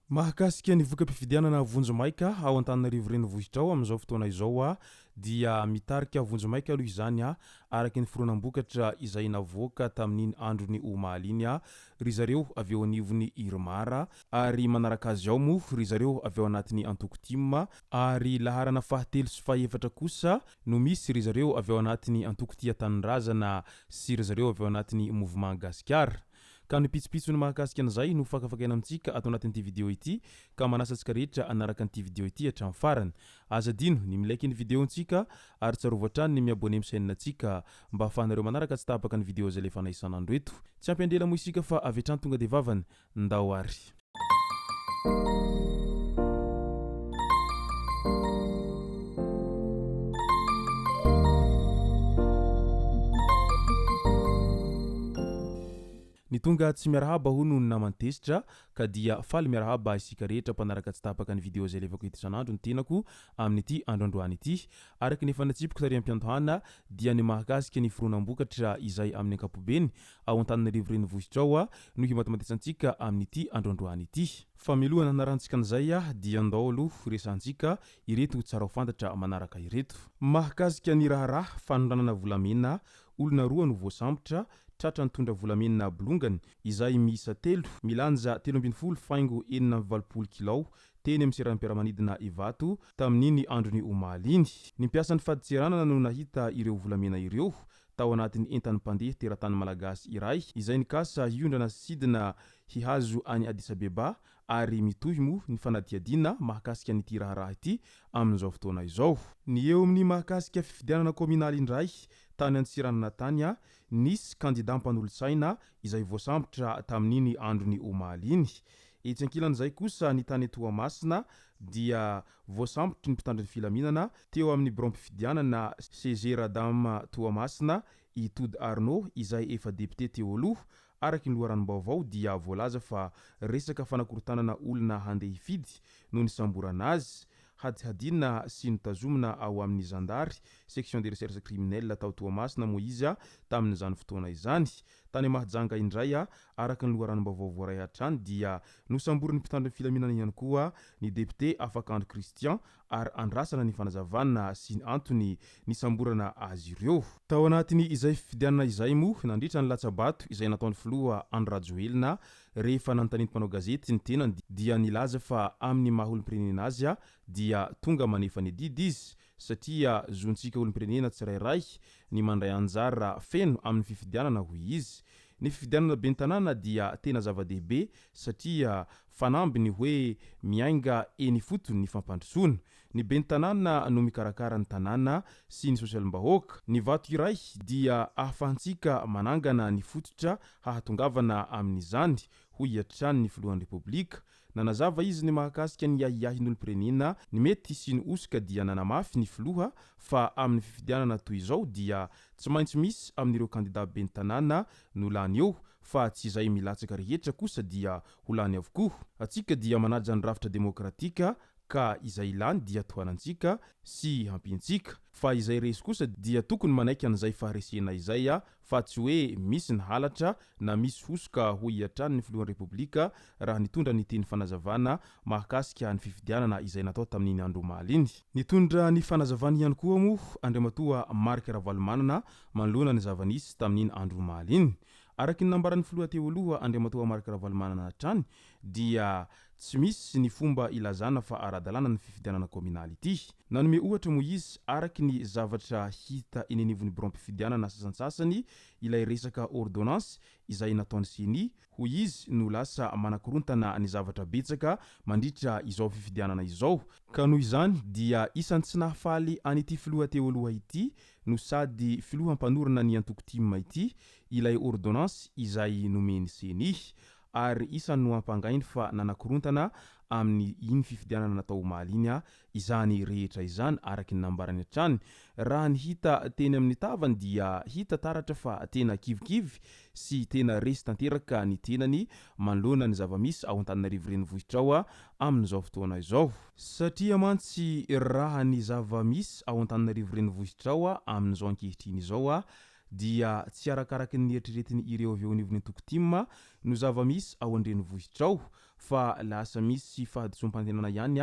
Mahakasika ny voka-pifidianana vonjimaika ao Antananarivo Renivohitra ao amin'izao fotoana izao dia mitarika vonjimaika aloha izany araka ny fironam-bokatra izay navoaka tamin'iny andron'ny omaly iny ry zareo avy eo anivon'ny Irmar ary manaraka azy ao moa ry zareo avy ao anatin'ny antoko tim ary laharana fahatelo sy fahefatra kosa no misy ry zareo avy ao anatin'ny antoko Tia Tanindrazana sy ry zareo avy ao anatin'ny Mouvement Gasikara. Ka ny pitsopitsony mahakasika an'izay no fakafakaina amintsika ato anatin'ity video ity ka manasa antsika rehetra hanaraka an'ity video ity hatramin'ny farany. Aza adino ny mi-like ny video-ntsika ary tsarovy hatrany ny mi-abonner amin'ny chaîne-ntsika mba ahafahanareo manaraka tsy tapaka ny video izay alefanay isan'andro eto. Tsy ampy andrela moa isika fa avy hatrany tonga dia vavany. Ndao ary. Ny tonga tsy miarahaba hono ny naman'i Tezitra ka dia faly miarahaba isika rehetra mpanaraka tsy tapaka ny video izay alefako eto isan'andro ny tenako amin'ity andro androany ity. Araka ny efa natsipiko tary am-piandohana dia ny mahakasika ny fironam-bokatra izay amin'ny ankapobeny ao Antananarivo renivohitra ao no himatimatesantsika amin'ity andro androany ity. Fa mialohan'ny hanarantsika an'izay dia ndao aloha resahantsika ireto tsara ho fantatra manaraka ireto. Mahakasika ny raharaha fanondranana volamena, olona roa no voasambotra tratra nitondra volamena bolongany izay miisa telo, milanja 13 faingo 86 kilao teny amin'ny seranam-piaramanidina Ivato tamin'iny andron'ny omaly iny. Ny mpiasan'ny fadintseranana no nahita ireo volamena ireo tao anatin'ny entan'ny mpandeha teratany malagasy iray izay nikasa hiondrana sidina hihazo an'i Addis Abeba ary mitohy moa ny fanadihadiana mahakasika an'ity raharaha ity amin'izao fotoana izao. Ny eo amin'ny mahakasika fifidianana kaominaly indray tany Antsiranana tany, nisy kandida mpanolotsaina izay voasambotra tamin'iny andron'ny omaly iny. Etsy ankilan'izay kosa ny tany Toamasina dia voasambotry ny mpitandro ny filaminana teo amin'ny biraom-pifidianana CG Radama Toamasina i Tody Arnaud izay efa depiote teo aloha. Araka ny loharanom-baovao dia voalaza fa resaka fanakorontanana olona handeha hifidy no nisamborana azy. Hadihadiana sy notazomina ao amin'ny zandary, section de recherche criminelle tao Toamasina moa izy tamin'izany fotoana izany. Tany Mahajanga indray, araka ny loharanom-baovao voaray hatrany dia nosamborin'ny mpitandro ny filaminana ihany koa ny depiote Afakandro Christian ary andrasana ny fanazavana sy ny antony nisamborana azy ireo. Tao anatin'ny izay fifidianana izay moa, nandritra ny latsa-bato izay nataon'ny filoha Andry Rajoelina, rehefa nanontanian'ny mpanao gazety ny tenany dia nilaza fa amin'ny maha olom-pirenena azy dia tonga manefa ny adidy izy satria zontsika olom-pirenena tsirairay ny mandray anjara feno amin'ny fifidianana hoy izy. Ny fifidianana ben'ny tanàna dia tena zava-dehibe satria fanamby ny hoe miainga eny ifotony ny fampandrosoana. Ny ben'ny tanàna no mikarakara ny tanàna sy ny sosialim-bahoaka. Ny vato iray dia ahafahantsika manangana ny fototra hahatongavana amin'izany, hoy hatrany ny filohan'ny Repoblika. Nanazava izy ny mahakasika ny ahiahin'olom-pirenena ny mety hisian'ny hosoka dia nanamafy ny filoha fa amin'ny fifidianana toy izao dia tsy maintsy misy amin'ireo kandida ben'ny tanàna no lany eo fa tsy izay milatsaka rehetra kosa dia ho lany avokoa. Antsika dia manaja ny rafitra demokratika ka izay lany dia tohanantsika sy hampiantsika fa izay resy kosa dia tokony manaiky an'izay faharesena izay fa tsy hoe misy ny halatra na misy hosoka hoy hatrany ny filohan'ny Repoblika raha nitondra ny teny fanazavana mahakasika ny fifidianana izay natao tamin'iny andro omaly iny. Nitondra ny fanazavany ihany koa moa Andriamatoa Marc Ravalomanana manoloana ny zava-nisy tamin'iny andro omaly iny. Araka ny nambaran'ny filoha teo aloha Andriamatoa Marc Ravalomanana hatrany dia tsy misy ny fomba ilazana fa ara-dalàna ny fifidianana kaominaly ity. Nanome ohatra moa izy araka ny zavatra hita eny anivon'ny biraom-pifidianana sasantsasany ilay resaka ordonnance izay nataon'ny Ceni, hoy izy, no lasa manakorontana ny zavatra betsaka mandritra izao fifidianana izao. Ka noho izany dia isan'ny tsy nahafaly an'ity filoha teo aloha ity no sady filoha mpanorina ny antoko tim ity ilay ordonnance izay nomen'ny Ceni. ary isan'ny nohampangainy fa nanakorontana amin'ny iny fifidianana natao omaly iny izany rehetra izany araka ny nambarany hatrany. Raha ny hita teny amin'ny tavany dia hita taratra fa tena kivikivy sy tena resy tanteraka ny tenany manoloana ny zava-misy ao Antananarivo Renivohitra ao amin'izao fotoana izao. Satria mantsy raha ny zava-misy ao Antananarivo Renivohitra ao amin'izao ankehitriny izao dia tsy arakaraky ny eritreretiny ireo avy eo anivon'ny antoko tim no zava-misy ao an-drenivohitra ao fa lasa misy fahadisoam-panantenana ihany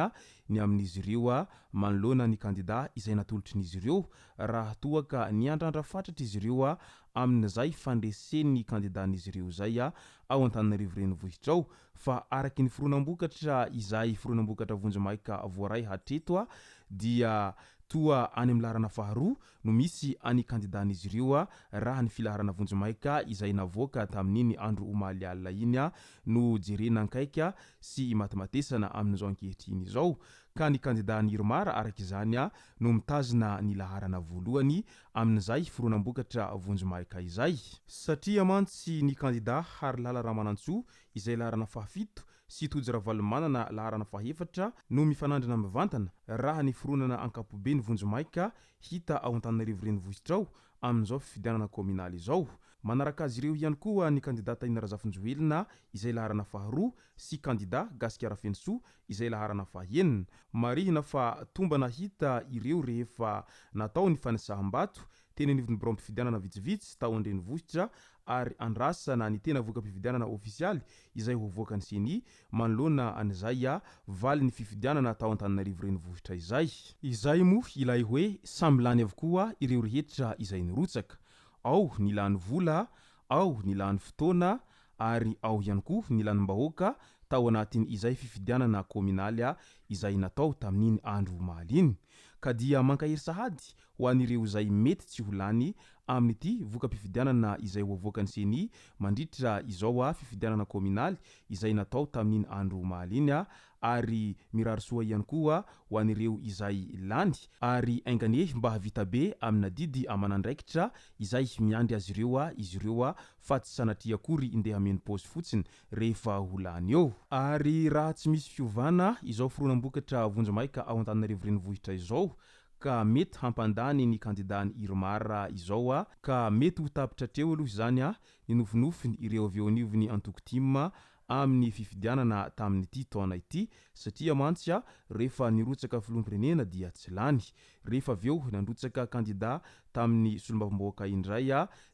ny amin'izy ireo manoloana ny kandida izay natolotrin'izy ireo raha toa ka niandrandra fatratra izy ireo amin'izay fandresen'ny kandidan'izy ireo izay ao Antananarivo Renivohitra ao fa araky ny fironam-bokatra izay fironam-bokatra vonjimaika voaray hatreto dia toa any amin'ny laharana faharoa no misy an'ny kandidan'izy ireo raha ny filaharana vonjimaika izay navoaka tamin'iny andro omaly alina iny no jerena ankaika sy imatimatesana amin'izao ankehitriny izao ka ny kandidan'ny IRMAR araka izany no mitazona ny laharana voalohany amin'izay fironam-bokatra vonjimaika izay. Satria mantsy ny kandida Harilala Ramanantsoa izay laharana fahafito sy Tojo Ravalomanana laharana fahefatra no mifanandrina mivantana raha ny fironana ankapobeny vonjimaika hita ao Antananarivo Renivohitra ao amin'izao fifidianana kaominaly izao. Manaraka azy ireo ihany koa ny kandida Tahina Razafinjoelina izay laharana faharoa sy kandida Gasikara Fenosoa izay laharana fahenina. Marihina fa tombana hita ireo rehefa natao ny fanisaham-bato teny anivon'ny biraom-pifidianana vitsivitsy tao an-drenivohitra ary andrasana ny tena voka-pifidianana ofisialy izay ho avoakan'ny Ceni manoloana an'izay valin'ny fifidianana tao Antananarivo Renivohitra izay. Izay moa ilay hoe samy lany avokoa ireo rehetra izay nirotsaka. Ao ny lany vola, ao ny lany fotoana ary ao ihany koa ny lanim-bahoaka tao anatin' izay fifidianana kaominaly izay natao tamin'iny andro omaly iny. Ka dia mankahery sahady ho an'ireo izay mety tsy ho lany amin'ity voka-pifidianana izay ho avoakan'ny Ceni mandritra izao fifidianana kaominaly izay natao tamin'iny andro omaly iny ary mirary soa ihany koa ho an'ireo izay lany ary ainganie mba hahavita be amina didy aman'andraikitra izay miandry azy ireo izy ireo fa tsy sanatria akory ndeha hameno paosy fotsiny rehefa ho lany eo. Ary raha tsy misy fiovana izao fironam-bokatra vonjimaika ao Antananarivo Renivohitra izao ka mety hampandany ny kandidan'i Irmar izao ka mety ho tapitra hatreo aloha izany ny nofinofiny ireo avy eo anivon'ny antoko tim amin'ny fifidianana tamin'ity taona ity satria mantsy rehefa nirotsaka filoham-pirenena dia tsy lany. Rehefa avy eo nandrotsaka kandida tamin'ny solombavambahoaka indray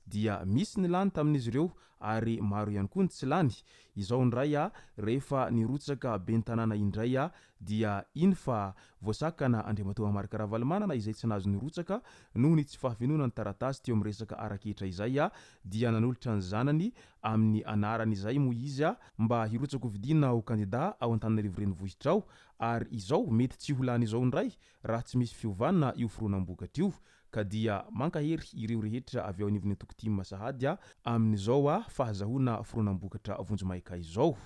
dia misy ny lany tamin'izy ireo ary maro ihany koa ny tsy lany. Izao indray rehefa nirotsaka ben'ny tanàna indray dia iny fa voasakana Andriamatoa Marc Ravalomanana izay tsy nahazo nirotsaka noho ny tsy fahafenoana ny taratasy teo amin'ny resaka ara-ketra izay dia nanolotra ny zanany amin'ny anarany izay moa izy mba hirotsaka hofidiana ho kandida ao Antananarivo Renivohitra ao ary izao mety tsy ho lany izao indray raha tsy misy fiovana io fironam-bokatra io ka dia mankahery ireo rehetra avy ao anivon'ny antoko tim sahady amin'izao fahazahoana fironam-bokatra vonjimaika izao.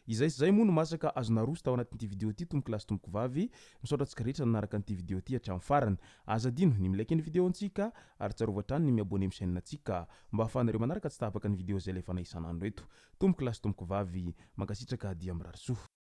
Izay sy izay moa no masaka azo naroso tao anatin'ity video ity tompoko lahy sy tompoko vavy. Misaotra antsika rehetra nanaraka an'ity video ity hatramin'ny farany. Aza adino ny mi-like ny video antsika ary tsarovy hatrany ny mi-abonner amin'ny chaîne antsika mba ahafahanareo manaraka tsy tapaka ny video izay alefanay isan'andro eto. Tompoko lahy sy tompoko vavy, mankasitraka dia mirary soa.